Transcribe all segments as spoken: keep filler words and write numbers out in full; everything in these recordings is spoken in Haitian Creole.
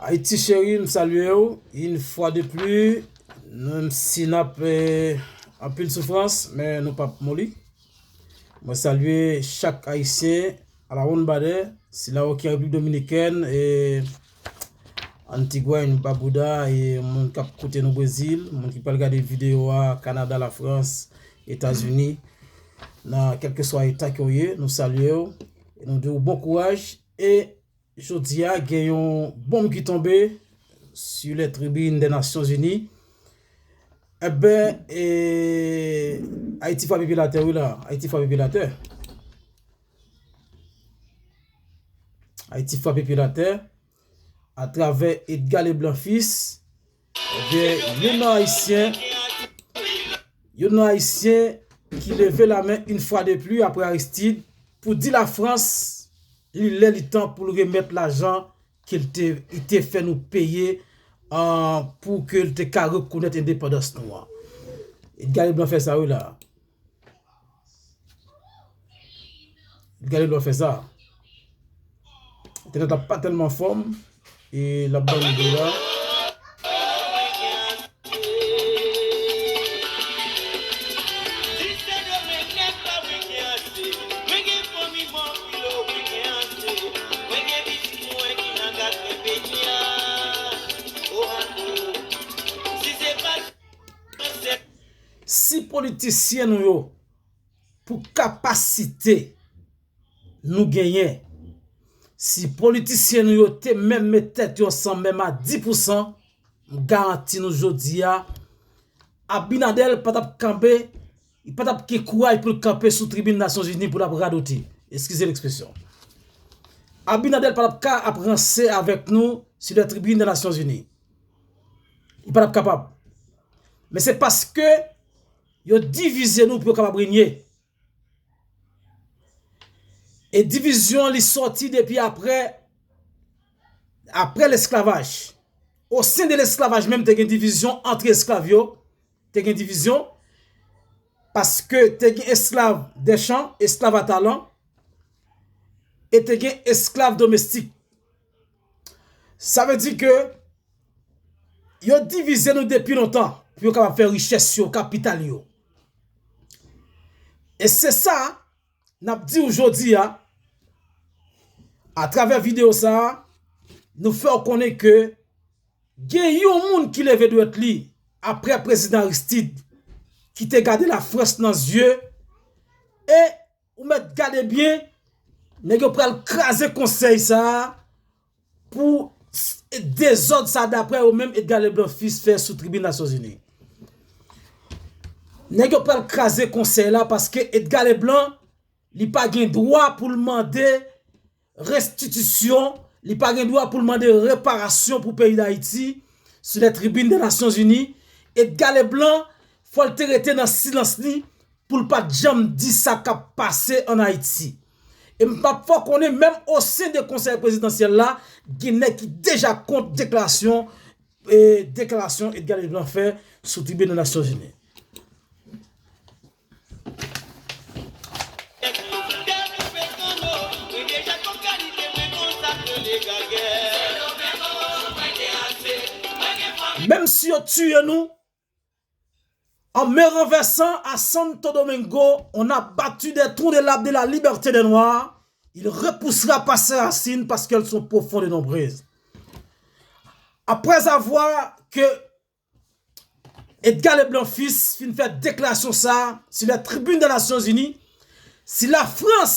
Ayiti cheri, m salye w, yon fwa de pli, menm si n ap, eh, anpil soufrans, men nou p ap moli. Mwen salye chak Ayisyen alawonnbadè, sila yo ki an Repiblik Dominikèn, e Antigua, Barbuda, e moun k ap koute nou Brezil, moun ki pral gade videyo a, Kanada, Lafrans, Etazini, nan kèlkeswa eta ke w ye, nou salye w, e nou di w bon kouraj, e jodi a, gen yon bonm ki tonbe sur les tribunes des Nations Unies. Enben, e, Ayiti frape pye l atè, wi la. Ayiti frape pye l atè. Ayiti frape pye l atè atravè Edgar Leblanc Fils. Ebyen, youn nan Ayisyen, youn nan Ayisyen ki leve lamen yon fwa de pli apre Aristide pou di Lafrans li lè li tan pou l remèt lajan ke l te, li te fè nou peye, ah, pou ke l te ka rekonèt endepandans nou an. Edgar Leblanc fè sa, wi, la. Edgar Leblanc fè sa. Entènèt la pa tèlman fòm, e l ap ban nou de la. Si politisyen nou yo, pou kapasite nou genyen, si politisyen nou yo te menm met tèt yo ansanm menm a dis pousan, m garanti nou jodi a, Abinader pa t ap kanpe, li pa t ap gen kouraj pou l kanpe sou tribin Nasyonzini pou l ap radote. Eskize lekspresyon. Abinader pa t ap ka ap ranse avèk nou sur les tribunes des Nations Unies. Li pa t ap kapab. Men se paske yo divize nou pou yo kapab renye. E divizyon an li sòti depi apre, apre lesklavaj. O sen de lesklavaj menm te gen divizyon ant esklav yo, te gen divizyon, paske te gen esklav de chan, esklav a talan, e te gen esklav domestik. Sa vle di ke yo divize nou depi lontan pou yo kapab fè richès yo, kapital yo. E se sa n ap di w jodi a, atravè videyo sa a, nou fè w konnen ke gen yon moun ki leve dwèt li apre prezidan Aristide, ki te gade Lafrans nan zye, e ou mèt gade byen, nèg yo pral kraze konsèy sa a pou s-, dezòd sa, daprè yo menm, Edgar Leblanc Fils fè sou tribin Nasyonzini. Nèg yo pral kraze konsèy la paske Edgar Leblanc, li pa gen dwa pou l mande restitisyon, li pa gen dwa pou l mande reparasyon pou peyi Dayiti, sou les tribunes des Nations Unies. Edgar Leblanc, fò l te rete nan silans li pou l pa t janm di sa k ap pase ann Ayiti. E m p ap fè w konnen, menm o sen de konsèy prezidansyèl la, gen nèg ki deja kont deklarasyon, e, deklarasyon Edgar Leblanc fè sou tribin Nasyonzini. Menm si yo tiye nou, en me renversant à Santo Domingo, on a battu des troncs de l'arbre de la liberté des Noirs, il repoussera pas ses racines parce qu'elles sont profondes et nombreuses. Après avoir que Edgar Leblanc Fils fin fè deklarasyon sa a sou la tribin de Nasyonzini, si Lafrans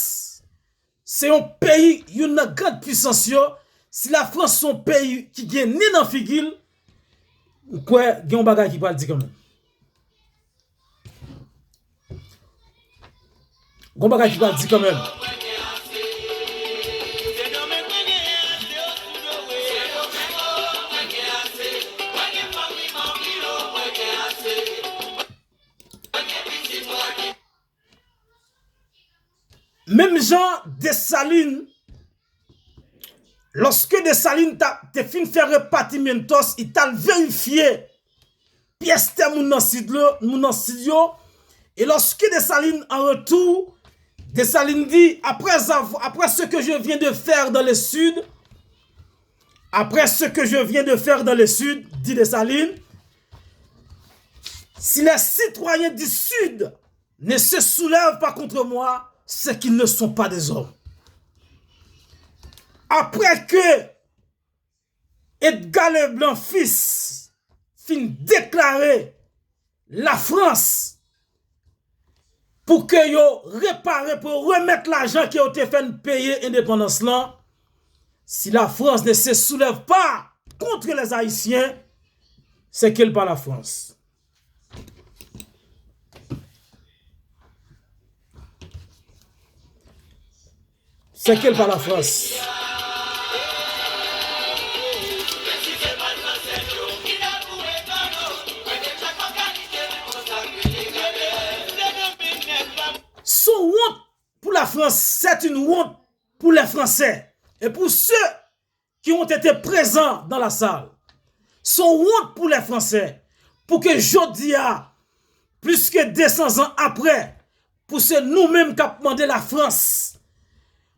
se yon peyi, youn nan gran pwisans yo, si Lafrans se yon peyi ki gen nen nan figi l, m kwè gen yon bagay ki pral di kanmenm. Gon bagay ki pral di kanmenm. Menm jan Desalin, lòske Desalin ta, te fin fè repatrimentos, li t al verifye pyès tè moun nan sid yo, moun nan sid yo. E lòske Desalin, an retou, Desalin di, après avoir, après ce que je viens de faire dans le sud, Après ce que je viens de faire dans le sud, dit Dessalines, si les citoyens du sud ne se soulèvent pas contre moi, c'est qu'ils ne sont pas des hommes. Après que Edgar Leblanc Fils fin deklare Lafrans pou ke yo repare, pou yo remèt lajan ke yo te fè n peye endepandans lan, si la France ne se soulève pas contre les Haïtiens, c'est qu'elle pas la France. C'est qu'elle pas la France. Son honte pour la France, c'est une honte pour les Français et pour ceux qui ont été présents dans la salle. Son honte pour les Français, pour que jodi a, plus que deux cents ans après, pour se nou menm k ap mande Lafrans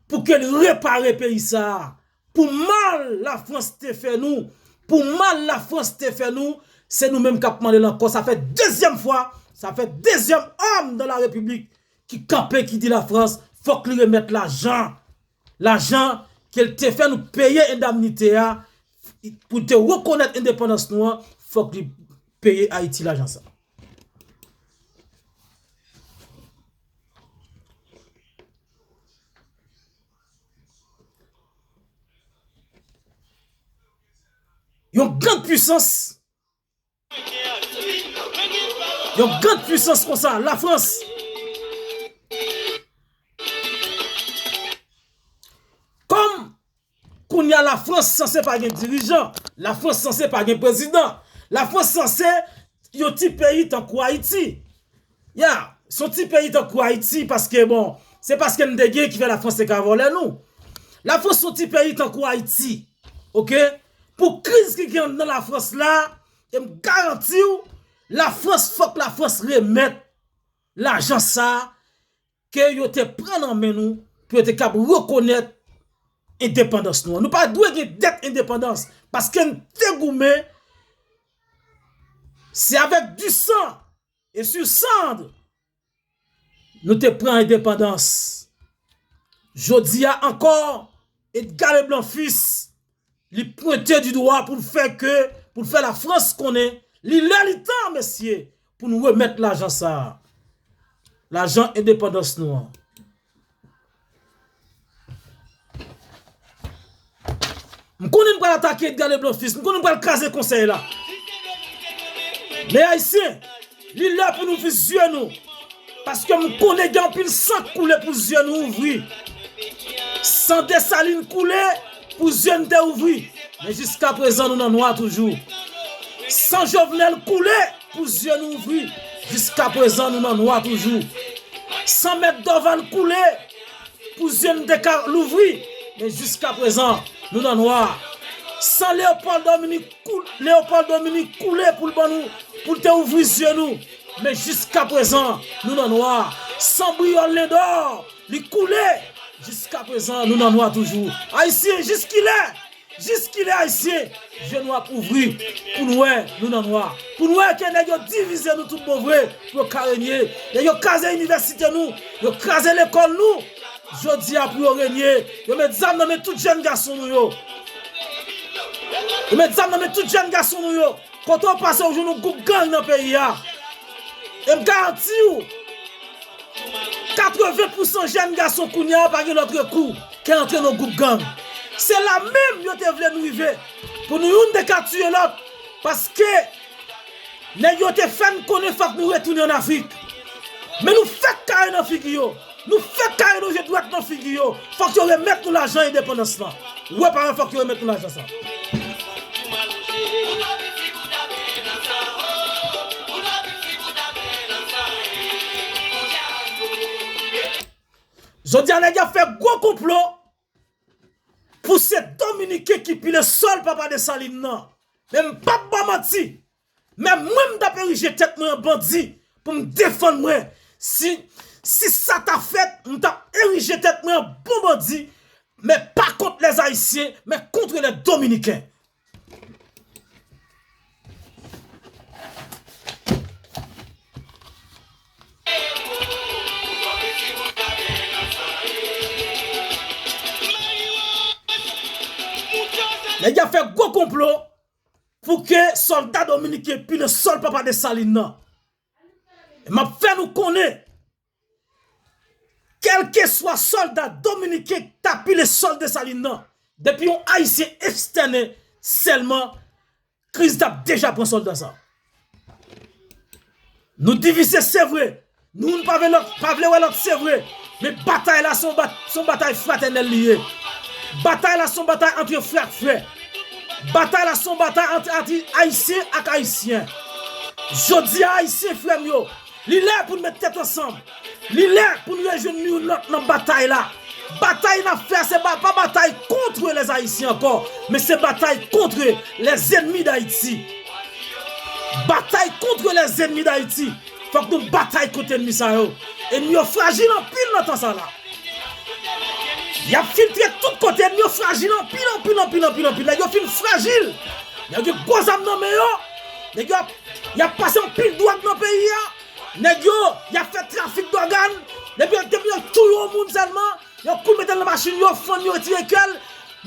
pou ke l repare peyi sa a, pou mal Lafrans te fè nou, pou mal Lafrans te fè nou, se nou menm k ap mande l ankò. Sa fè dezyèm fwa, sa fè dezyèm òm dan la repiblik ki kanpe, ki di Lafrans fòk li remèt lajan, lajan ke l te fè nou peye endamnite a, pou l te rekonèt endepandans nou an, fòk li peye Ayiti lajan sa. Yon grann pwisans, yon grann pwisans konsa, Lafrans. Kòm kounye a Lafrans sanse pa gen dirijan, Lafrans sanse pa gen prezidan, Lafrans sanse yon ti peyi tankou Ayiti. Ya, se yon ti peyi tankou Ayiti paske, bon, se paske n te gen ki fè Lafrans te ka vòlè nou. Lafrans se yon ti peyi tankou Ayiti, oke? Pou kriz ki gen anndan Lafrans la, e m garanti w, Lafrans, fòk Lafrans remèt lajan sa a ke yo te pran nan men nou pou yo te kab rekonèt endepandans nou an. Nou pa dwe gen dèt endepandans, paske n te goumen, se avèk du sang et sur cendre nou te pran endepandans. Jodi a ankò, Edgar Leblanc Fils, li pwente di dwa pou l fè ke, pou l fè Lafrans konnen, li lè li tan, mesye, pou nou remèt lajan sa a. Lajan endepandans nou an. M konnen m pral atake Edgar Leblanc Fils, m konnen m pral kraze konsèy la. Men Ayisyen, li lè pou nou ouvri zye nou. Paske m konnen gen anpil san k koule pou zye nou ouvri. San Desalin koule pou zye n te ouvri. Men jiskaprezan nou nan nwa toujou. San Jovenel koule pou zye nou ouvri. Jiskaprezan nou nan nwa toujou. San Mèt Dorval koule pou zye n te ka louvri, men jiskaprezan, nou nan nwa. San Leopold Dominique kou-, Leopold Dominique koule pou l ban nou, pou l te ouvri zye nou, men jiskaprezan, nou nan nwa. San Briol Lindor, li koule, jiskaprezan, nou nan nwa toujou. Ayisyen, jiskilè? Jiskilè Ayisyen, je nou ap ouvri pou n wè nou nan nwa? Pou n wè ke nèg yo divize nou tout bon vre, pou yo ka renye. Nèg yo kraze inivèsite nou, yo kraze lekòl nou. Jodi a pou yo renye, yo met zam nan men tout jèn gason nou yo. Yo met zam nan men tout jèn gason nou yo. Kote w pase w jwenn yon gwoup gang nan peyi a. E m garanti w, katreven pousan jèn gason kounye a pa gen lòt rekou ke antre nan gwoup gang. Se la menm yo te vle nou rive. Pou nou youn te ka tiye lòt. Paske nèg yo te fè n konnen fòk nou retounen ann Afrik. Men nou fèk kare nan figi yo. Nou fèk kare lonje dwèt nan figi yo. Fòk yo remèt nou lajan endepandans lan. Ou wè pa wè, fòk yo remèt nou lajan sa. Jodi a nèg y ap fè gwo konplo pou se Dominiken ki pile sòl papa Desalin nan. Men m p ap ba manti. Men mwen m t ap erije tèt mwen an bandi pou m defann mwen. Si, si sa ta fèt, m t ap erije tèt mwen an bon bandi. mais pas contre les Haïtiens, mais contre les Dominicains. Nèg yo ap fè gwo konplo pou ke sòlda dominiken pile sòl papa Desalin nan. E m ap fè nou konnen, kèlkeswa sòlda dominiken k ta pile sòl Desalin nan, depi yon Ayisyen ekstène sèlman, kriz t ap deja pran sòlda sa. Nou divize, se vre. Nou youn pa vle lòt, pa vle wè lòt, se vre. Men batay la se yon bat-, se yon batay fratènèl li ye. Batay la se yon batay ant frè ak frè. Batay la se yon batay ant, ant Ayisyen ak Ayisyen. Jodi a, Ayisyen, frè m yo, li lè pou n met tèt ansanm. Li lè pou n rejwenn youn lòt nan batay la. Batay n ap fè a, se ba-, pa batay contre les Haïtiens ankò, men se batay contre les ennemis d'Haïti. Batay contre les ennemis d'Haïti. Fòk nou batay kont ènmi sa yo. Ènmi yo frajil anpil nan tan sa la. Y ap filtre tout kote, ènmi yo frajil anpil, anpil, anpil, anpil, anpil. Nèg yo fin frajil. Nèg yo gen gwo zam nan men yo. Nèg yo ap, y ap pase anpil dwòg nan peyi a. Nèg yo, y ap fè trafik dògàn. Depi yo, depi yo touye yon moun sèlman, yo kouri mete l nan machin, yo fann, yo retire kè l,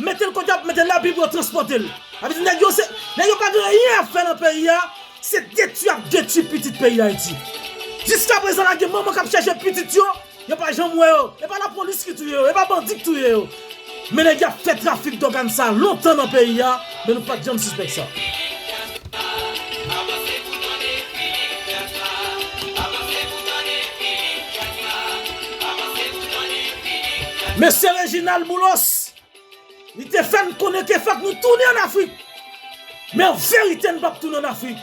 mete l kote y ap mete l la, epi yo transpòte l. Sa vle di nèg yo se, nèg yo pa gen anyen y ap fè nan peyi a, se detwi y ap detwi pitit peyi Dayiti. Jiskaprezan la gen manman k ap chèche pitit yo, yo pa janm wè yo. E pa lapolis ki touye yo, e pa bandi k touye yo. Men nèg y ap fè trafik dògàn sa lontan nan peyi a, men nou pa t janm sispèk sa. Mesye Reginald Boulos, li te fè n konnen ke fòk nou tounen ann Afrik. Men an verite, n p ap tounen ann Afrik.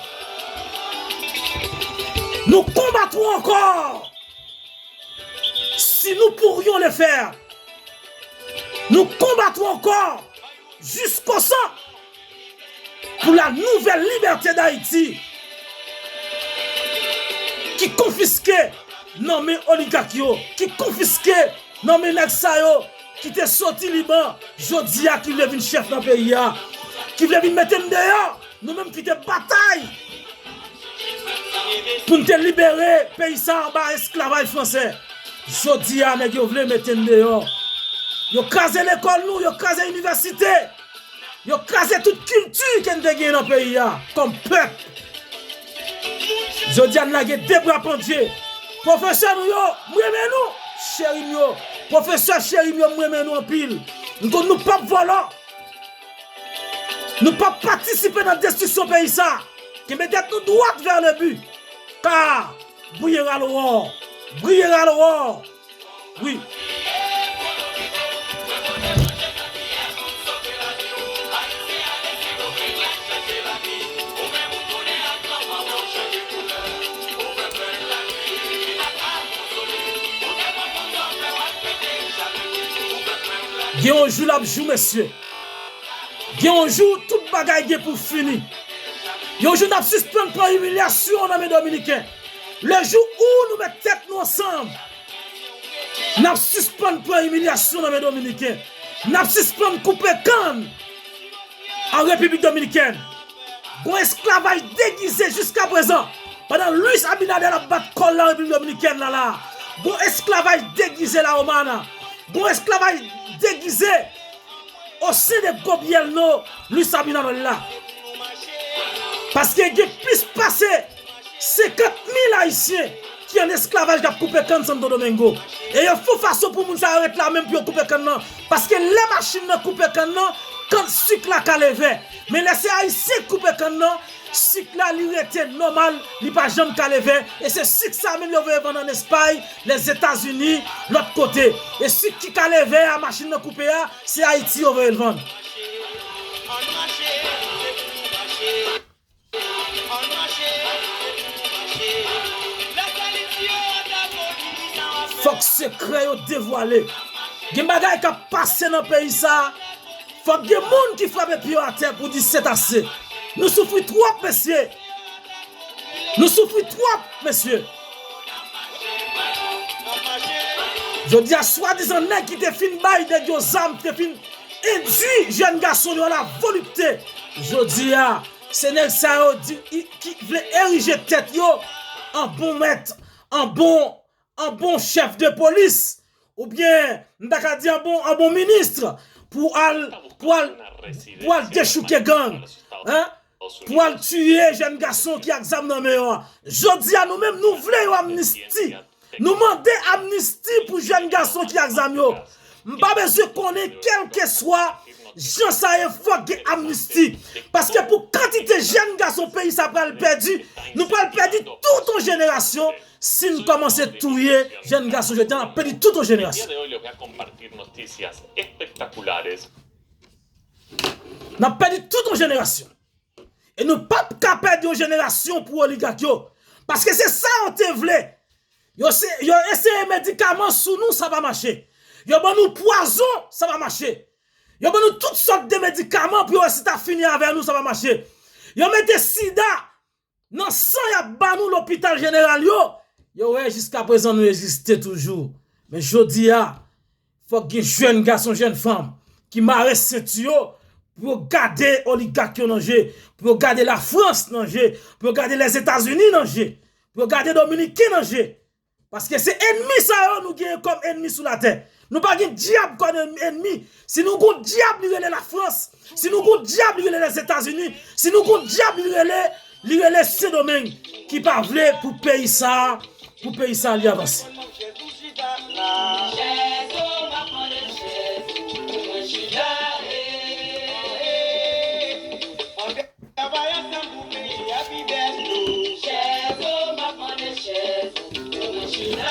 Nous combattrons encore. Si nous pourrions le faire, nous combattrons encore jusqu'au sang pour la nouvelle liberté d'Haïti, ki konfiske nan men oligak yo, ki konfiske nan men nèg sa yo ki te soti Liban, jodi a ki vle vin chèf nan peyi a, ki vle vin mete n deyò, nou menm ki te batay pou n te libere peyi sa anba esklavaj fransè. Jodi a, nèg yo vle mete n deyò. Yo kraze lekòl nou, yo kraze inivèsite. Yo kraze tout kilti ke n te gen nan peyi a, kòm pèp. Jodi a, n lage de bra pandye. Pwofesè nou yo, m renmen nou, cheri m yo. Pwofesè cheri m yo, m renmen nou anpil. M konn nou p ap vòlò. Nou p ap patisipe nan destriksyon peyi sa. Kenbe tèt nou dwat vè le bi. Ka briye ralwò. Briye ralwò. Wi. Gen yon jou l ap jou, mesye. Gen yon jou, tout bagay gen pou fini. Yon jou, n ap sispann pran imilyasyon nan men Dominiken. Le jou où nou met tèt nou ansanm, n ap sispann pran imilyasyon nan men Dominiken. N ap sispann koupe kann an Repiblik Dominikèn. Gon esklavaj degize jiskaprezan. Pandan Luis Abinader ap bat kò l nan Repiblik Dominikèn la, la. Gon esklavaj degize La Romana. Gon esklavaj degize au sein de gobierno Luis Abinader la. Paske gen plis pase senkant mil Ayisyen ki an esklavaj k ap koupe kann Santo Domingo. E yo fou fason pou moun sa yo ret la menm pou yo koupe kann nan. Paske lè machin nan koupe kann nan, kann sik la ka leve. Men lè se Ayisyen k koupe kann nan, sik la li rete nòmal, li pa janm ka leve. E se sik sa menm yo voye vann ann Espay, Lèzetazini, lòt kote. E sik ki ka leve a, machin nan koupe a, se Ayiti yo voye l vann. Fòk sekrè yo devwale. Gen bagay k ap pase nan peyi sa a. Fòk gen moun ki frape pye yo atè pou di se ase. Nou soufri twòp, mesye. Nou soufri twòp, mesye. Jodi a, swadizan nèg ki te fin bay nèg yo zam, ki te fin endui jèn gason yo a la volipte. Jodi a, se nèg sa yo di, i- ki vle erije tèt yo an bon mèt, an bon, an bon chèf de polis, oubyen, m ta ka di an bon, an bon minis, pou al, pou al, pou al dechouke gang. Hein? Pou al tiye jèn gason ki ak zam nan men yo a. Jodi a, nou menm, nou vle yon amnisti. Nou mande amnisti pou jèn gason ki ak zam yo. M pa bezwen konnen kèlkeswa jan sa ye, fòk gen amnisti. Paske pou kantite jèn gason peyi sa pral pèdi, nou pral pèdi tout yon jenerasyon. Si n kòmanse touye jèn gason jodi a, n ap pèdi tout yon jenerasyon. N ap pèdi tout yon jenerasyon. E nou p ap ka pèdi yon jenerasyon pou oligak yo. Paske se sa yo te vle. Yo, se, yo eseye medikaman sou nou, sa pa mache. Yo ban nou pwazon, sa pa mache. Yo ban nou tout sòt de medikaman pou yo resi ta fini avè nou, sa pa mache. Yo mete sida nan san y ap ba nou lopital jeneral yo. Yo wè jiskaprezan nou egziste toujou. Men jodi a, fòk gen jèn gason, jèn fanm ki mare senti yo pou yo gade oligak yo nan je, pou yo gade Lafrans nan je, pou yo gade Lèzetazini nan je, pou yo gade Dominiken nan je. Paske se enmi sa yo nou genyen kòm enmi sou latè. Nou pa gen dyab kòm enmi. Si nou gon dyab, li rele Lafrans. Si nou gon dyab, li rele Lèzetazini. Si nou gon dyab, li rele, li rele Sendomeng, ki pa vle pou peyi sa, pou peyi sa li avanse.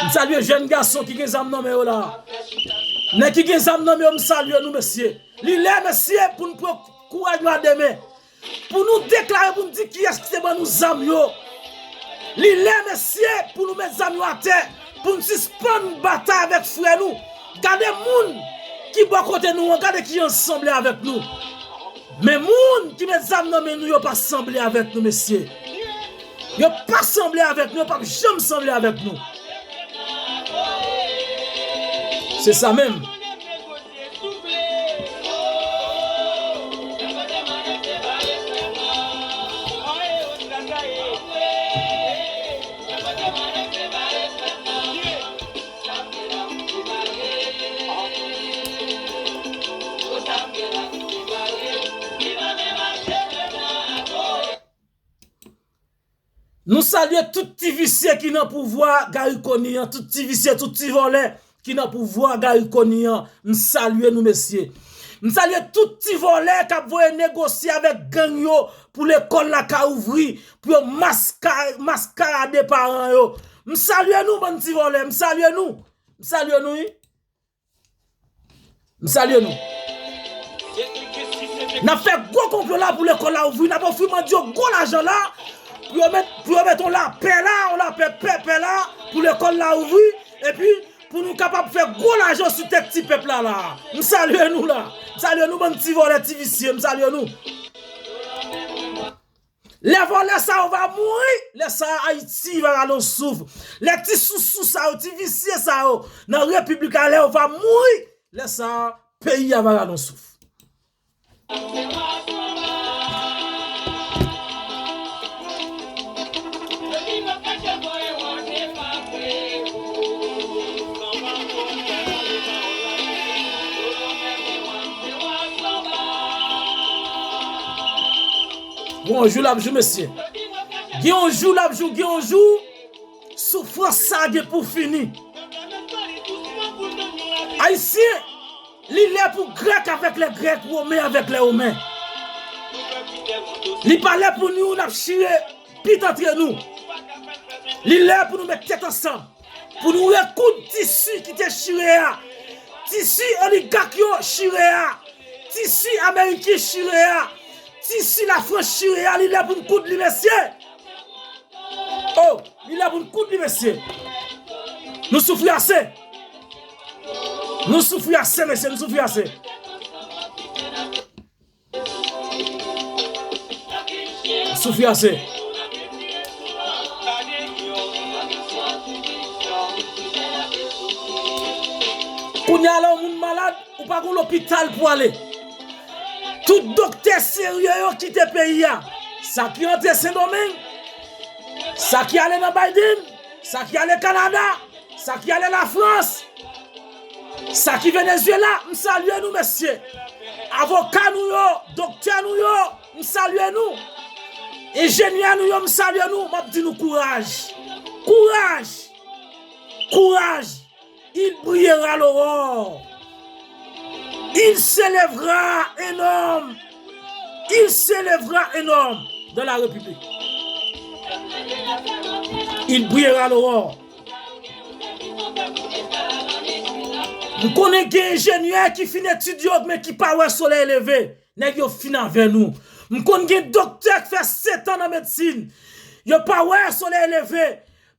M salye jèn gason ki gen zam nan men yo la. Nèg ki gen zam nan men yo, m salye nou, mesye. Li lè, mesye, pou n pran kouraj nou a de men. Pou nou deklare, pou n di kiyès ki te ban nou zam yo. Li lè, mesye, pou nou met zam yo atè, pou n sispann batay avèk frè nou. Gade moun ki bò kote nou an, gade kijan l sanble avèk nou. Men moun ki met zam nan men nou yo pa sanble avèk nou, mesye. Yo pa sanble avèk nou, yo p ap janm sanble avèk nou. Se sa menm. Nou salye tout ti visye ki nan pouvwa Garry Conille an, tout ti visye, tout ti vòlè ki nan pouvwa Garry Conille an. M salye nou, mesye. M salye tout ti vòlè k ap voye negosye avèk gang yo pou lekòl la ka ouvri, pou yo maska-, maskarade paran yo. M salye nou, bann ti vòlè, m salye nou. M salye nou, wi. M salye nou. N ap fè gwo konplo la pou lekòl la ouvri. N ap ofri mandyo gwo lajan la pou yo met, pou yo met yon lapè la, yon lapè pèpè la pou lekòl la ouvri. Epi pou nou kapab fè gwo lajan sou tèt ti pèp la la. M salye nou la. M salye nou, bann ti vòlè, ti visye. M salye nou. Lè vòlè sa yo va mouri, lè sa a Ayiti va rale yon souf. Lè ti sousou sa yo, ti visye sa yo nan repiblik la, lè yo va mouri, lè sa a peyi a va rale yon souf. Gen yon jou l ap jou, mesye. Gen yon jou l ap jou, gen yon jou, soufrans sa gen pou fini. Ayisyen, li lè pou Grèk avèk lè Grèk, Women avèk lè Women. Li pa lè pou nou, n ap chire pit antre nou. Li lè pou nou met tèt ansanm. Pou nou rekoud tisi ki te chire a. Tisi oligak yo chire a. Tisi Ameriken chire a. Tisi Lafrans chire a. Li lè pou n koud li, mesye. Oh, li lè pou n koud li, mesye. Nou soufri ase. Nou soufri ase, mesye. Nou soufri ase. Soufri ase. Kounye a la, yon moun malad, ou pa gen lopital pou ale. Tout doktè serye yo kite peyi a. Sa ki antre Sendomeng, sa ki ale nan Biden, sa ki ale Kanada, sa ki ale Lafrans, sa ki Venezuela, m salye nou, mesye. Avoka nou yo, doktè nou yo, m salye nou. Enjenyè nou yo, m salye nou. M ap di nou kouraj. Kouraj. Kouraj. Il brillera l'aurore. Il s'élèvera un homme. Il s'élèvera un homme dans la République. Il brillera l'aurore. M konnen gen enjenyè ki fin etid yo, men ki pa wè solèy leve. Nèg yo fin avè nou. M konn gen doktè ki fè sèt an nan medsin. Yo pa wè solèy leve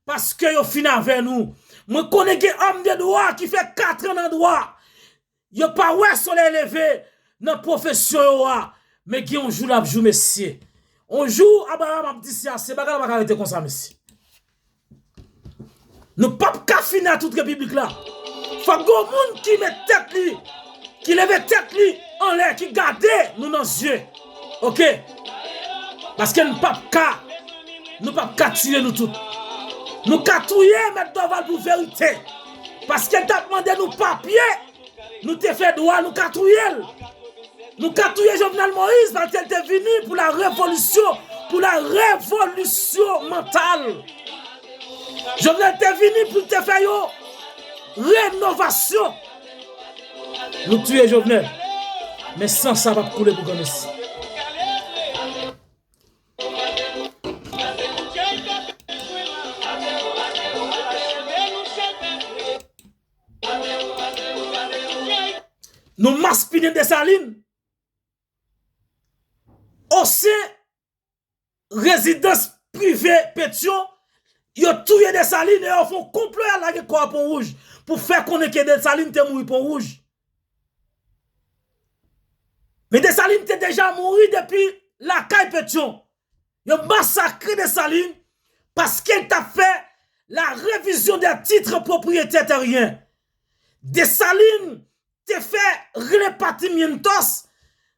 paske yo fin avè nou. Mwen konnen gen òm de dwa ki fè kat an nan dwa. Yo pa wè solèy leve nan pwofesyon yo a. Men gen yon jou l ap jou, mesye. Yon jou, Abraham ap di se ase, bagay la pa ka rete konsa, mesye. Nou p ap ka fini a tout repiblik la. Fòk gen yon moun ki met tèt li, ki leve tèt li anlè, ki gade nou nan zye. Oke? Paske n p ap ka, nou p ap ka tiye nou tout. Nou ka touye Mèt Dorval pou verite. Paske l t ap mande nou papye, nou te fè dwa, nou ka touye l. Nou ka touye Jovenel Moïse paske l te vini pou la revolisyon, pou la revolisyon mantal. Jovenel te vini pou l te fè yon renovasyon. Nou touye Jovenel, men san sa p ap koule pou granmesi. Nou maspinen Desalin. Osen rezidans prive Petyon, yo touye Desalin e yo fè yon konplo, y al lage kò a Pon Wouj pou fè konnen ke Desalin te mouri Pon Wouj. Men Desalin te deja mouri depi lakay Petyon. Yo masakre Desalin paske l t ap fè la revizyon dè tit pwopriyetè tèryen. Desalin te fè repatimientos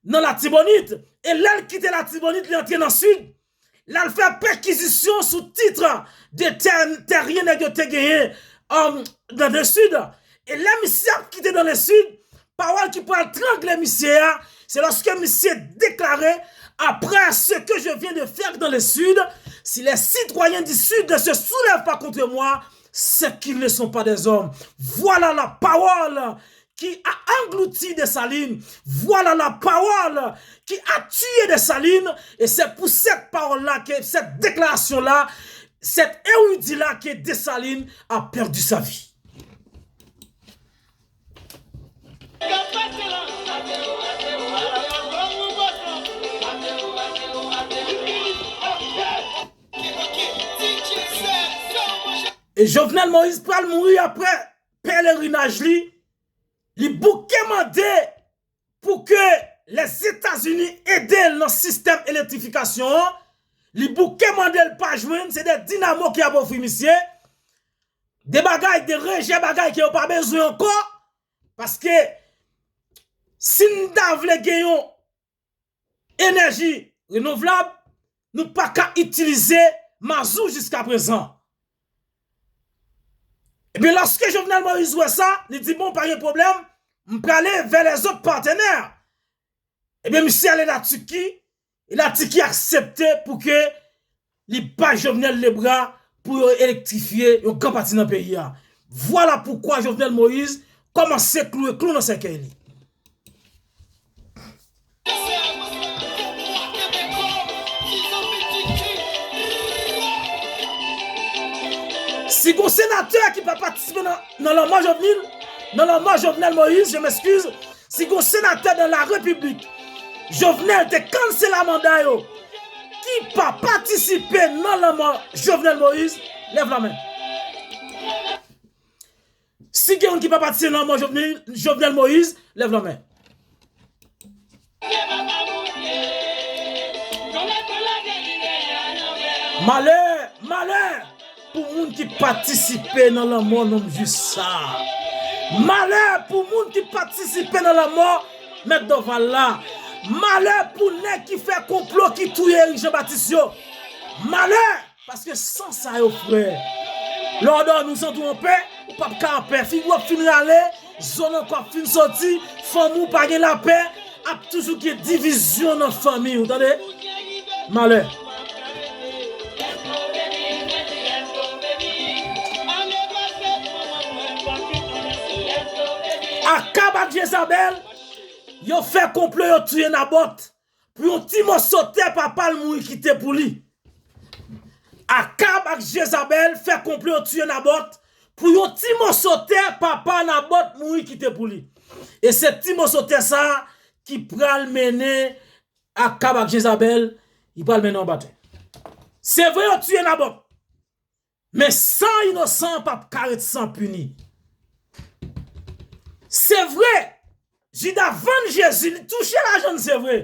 nan Latibonit. E lè l kite Latibonit, li antre nan Sid. L al fè pèkizisyon sou tit de tè, tèryen nèg yo te genyen, um, nan Lesid. E lè misye ap kite nan Lesid, pawòl ki pral trangle misye a, se lòske misye deklare, après ce que je viens de faire dans le Sud, si les citoyens du Sud ne se soulèvent pas contre moi, c'est qu'ils ne sont pas des hommes. Voilà la parole qui a englouti Dessalines. Voilà la parole qui a tué Dessalines. Et c'est pour cette parole-là, que cette déclaration-là, cet érudit-là, que Dessalines a perdu sa vie. E Jovenel Moïse pral mouri apre pelerinaj li. Li bouke mande pou ke Lèzetazini ede l nan sistèm elektrifikasyon an. Li bouke mande l pa jwenn, se de dinamo ki ap ofri misye. De bagay, de rejè bagay ke yo pa bezwen ankò. Paske si n ta vle gen yon enèji renouvlab, nou pa ka itilize mazou jiskaprezan. Ebyen, lòske Jovenel Moïse wè sa, li di, bon, pa gen pwoblèm, m prale vè lèzòt patnè. Ebyen, misye ale Latiki, e Latiki aksepte pou ke li bay Jovenel lebra pou yo elektrifye yon gran pati nan peyi a. Vwala poukwa Jovenel Moïse kòmanse kloure klou nan sèkèy li. Si gon senatè ki pa patisipe nan, nan lanmò Jovenel, nan lanmò Jovenel Moïse, je m'excuse, si gon senatè dan la repiblik, Jovenel te kansela manda yo, ki pa patisipe nan lanmò Jovenel Moïse, lèv lamen. Si gen moun ki pa patisipe nan lanmò Jovenel, Jovenel Moïse, lèv lamen. Malè, malè pou moun ki patisipe nan lanmò nonm jij sa. Malè pou moun ki patisipe nan lanmò Mèt Dòval la. Malè pou nèg ki fè konplo ki touye Erik Jean Baptiste yo. Malè, paske san sa yo frè. Lè w dòmi w santi w anpè, ou p ap ka anpè. Figi w ap fin rale, zo nan kò ap fin soti, fanmi w pa gen lapè, ap toujou gen divizyon nan fanmi w, tande? Malè. Akab ak Jezabèl, yo fè konplo, yo touye Nabòt. Pou yon ti moso tè papa l mouri kite pou li. Akab ak Jezabèl fè konplo, yo touye Nabòt. Pou yon ti moso tè papa Nabòt mouri kite pou li. E se ti moso tè sa a ki pral mennen Akab ak Jezabèl, li pral mennen yo anba tè. Se vre yo touye Nabòt. Men san inosan p ap ka ret san pini. Se vre, Jida vann Jezi, li touche lajan l, se vre.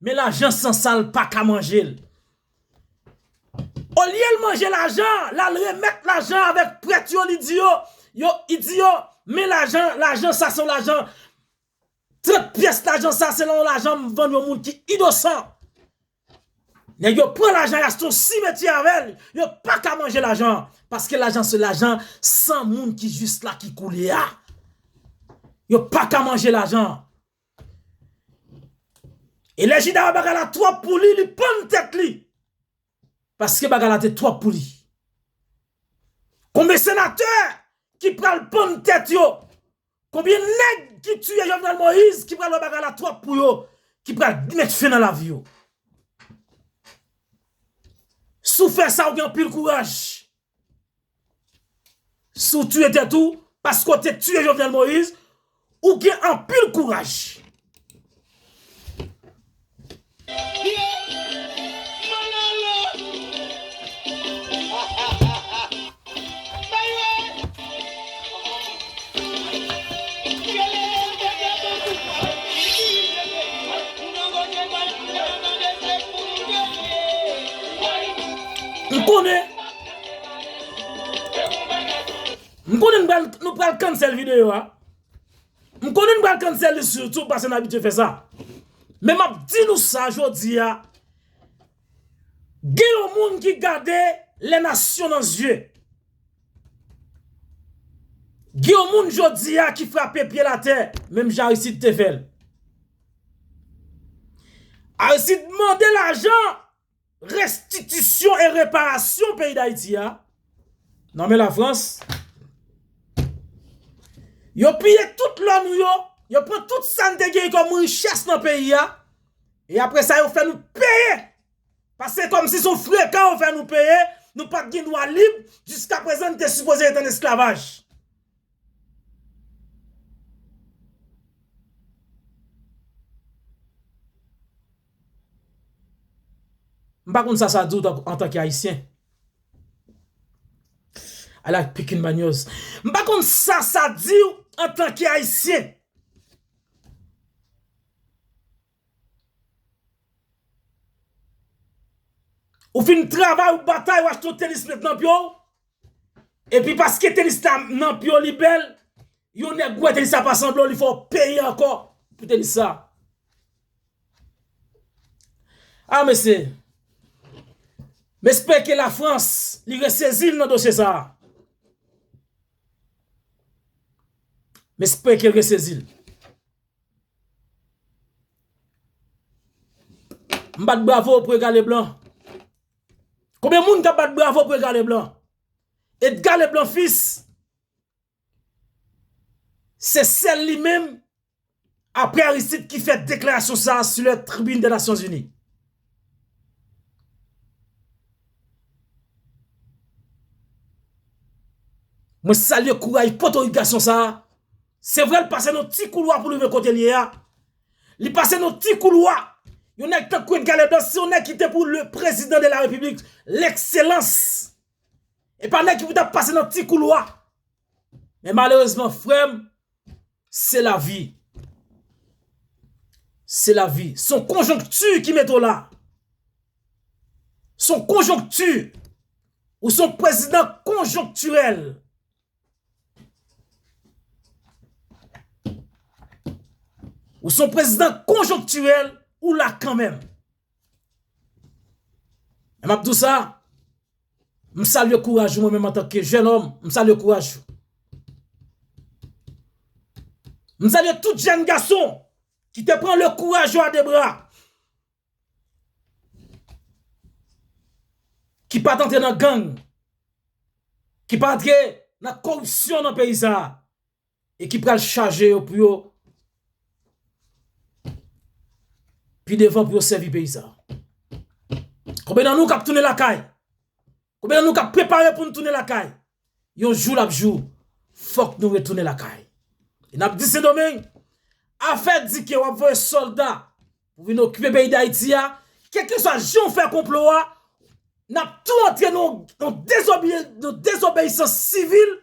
Men lajan san sa l pa ka manje l. Olye l manje lajan, l al remèt lajan avèk prèt yo, li di yo, yo, li di yo, men lajan, lajan sa se yon lajan, trant pyès lajan sa se yon lajan m vann yon moun ki inosan. Nèg yo pran lajan, y achte yon simetyè avè l. Yo pa ka manje lajan an. Paske lajan se lajan san moun ki jis la ki koule a. Yo pa ka manje lajan an. E lè Jida wè bagay la twòp pou li, li pann tèt li. Paske bagay la te twòp pou li. Konbyen senatè ki pral pann tèt yo? Konbyen nèg ki tiye Jovenel Moïse ki pral wè bagay la twòp pou yo, ki pral met fen nan lavi yo? Si w fè sa, ou gen anpil kouraj. Si w tiye tèt ou, paske w te tiye Jovenel Moïse, ou gen anpil kouraj. M konnen. M konnen nou pral, nou pral cancel videyo a. M konnen nou pral cancel li sou YouTube paske n abitye fè sa. Men m ap di nou sa jodi a. Gen yon moun ki gade les nations dans yeux. Gen yon moun jodi a ki frape pye l atè, menm jan Aristide te fè l. Aristide mande lajan restitisyon e reparasyon peyi Dayiti a nan men Lafrans. Yo piye tout lò nou yo, yo pran tout sa n te genyen kòm richès nan peyi a, e apre sa yo fè nou peye. Paske kòmsi se yon frekan yo fè nou peye, nou pa t gen dwa lib, jiskaprezan n te sipoze ret an esklavaj. M pa konn sa sa di w antanke Ayisyen. I like picking manyoz. M pa konn sa sa di w antanke Ayisyen. Ou fin travay, ou batay, ou achte yon tenis mete nan pye w. Epi paske tenis la nan pye w li bèl, yon nèg wè tenis la pa sanble w, li fè w peye ankò pou tenis la. A mesye, m espere ke Lafrans li resezi l nan dosye sa a. M espere ke l resezi l. M bat bravo pou Edgar Leblanc. Konbyen moun k ap bat bravo pou Edgar Leblanc? Edgar Leblanc fils, se sèl li menm, apre Aristide, ki fè deklarasyon sa a sou lè tribin dè Nasyonzini. Mwen salye kouraj potorik gason sa a. Se vre, l pase nan ti koulwa pou l rive kote l ye a. Li pase nan ti koulwa. Yon nèg tankou Edgar Leblanc, se yon nèg ki te pou le président de la République, l'excellence. E pa nèg ki pou t ap pase nan ti koulwa. Men malerezman, frè m, se lavi. Se lavi. Se yon konjonkti ki mete w la. Se yon konjonkti. Ou se yon prezidan konjonktirèl. Ou se yon prezidan konjonktirèl, ou la kanmenm. E m ap di w sa, m salye kouraj ou, mwen menm antanke jènòm, m salye kouraj ou. M salye tout jèn gason ki te pran le kouraj yo a de bra, ki pa t antre nan gang, ki pa antre nan koripsyon nan peyi sa a, e ki pral chaje yo pou yo pi devan pou yo sèvi peyi sa a. Konbyen nan nou k ap tounen lakay? Konbyen nan nou k ap prepare pou n tounen lakay? Yon jou l ap jou, fòk nou retounen lakay. E n ap di Sendomeng, afè di ke w ap voye sòlda pou vin okipe peyi Dayiti a, kèlkeswa jan w fè konplo a, n ap tou antre nan yon, nan dezobe-, nan dezobeyisans sivil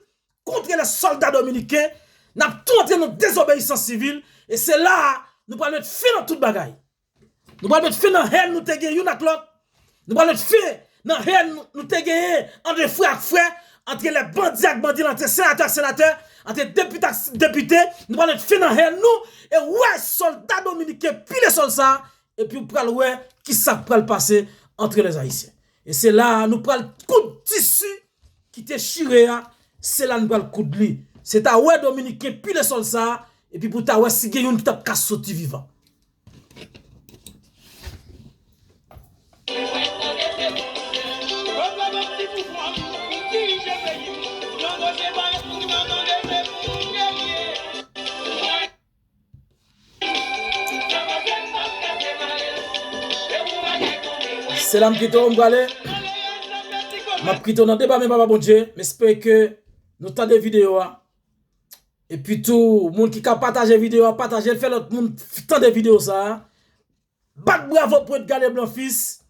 contre les soldats dominicains, n ap tou antre nan dezobeyisans sivil, e se la a nou pral met fen nan tout bagay. Nou pral met fen nan hèn nou te gen youn ak lòt. Nou pral met fen nan hèn nou, nou te genyen antre frè ak frè, antre lè bandi ak bandi, antre senatè ak senatè, antre depite ak depite. Nou pral met fen nan hèn nou e wè sòlda dominiken pile sòl sa a, epi w pral wè kisa k pral pase antre lèzayisyen. E se la a nou pral koud tisi ki te chire a, se la nou pral koud li. Se ta wè dominiken pile sòl sa a, epi pou ta wè si gen youn ki t ap ka soti vivan. Se la m kite w, m prale. M ap kite w nan deba men Papa Bondye. M espere ke nou tande videyo a. Epi tou, moun ki ka pataje videyo a, pataje l, fè lòt moun tande videyo sa a. Bat bravo pou Edgar Leblanc fils.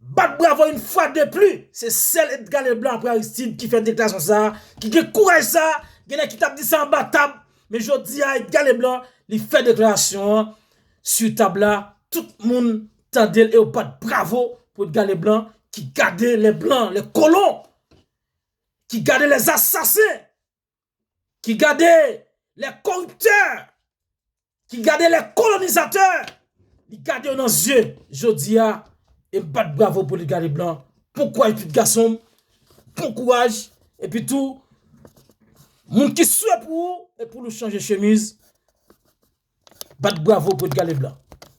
Bat bravo une fois de plus. Se sèl Edgar Leblanc apre Aristide ki fè deklarasyon sa a, ki gen kouraj sa a, gen nèg ki t ap di sa anba tab, men jodi a Edgar Leblanc, li fè deklarasyon an sou tab la, tout moun tande l e yo bat bravo pou Edgar Leblanc ki gade les blancs, les colons, ki gade les assassins, ki gade les corrupteurs, ki gade les colonisateurs, li gade yo nan zye jodi a, e m bat bravo pou Edgar Leblanc. Bon kouraj pitit gason m, bon kouraj, epi tou, moun ki swè pou ou, e pou nou chanje chemiz, bat bravo pou Edgar Leblanc.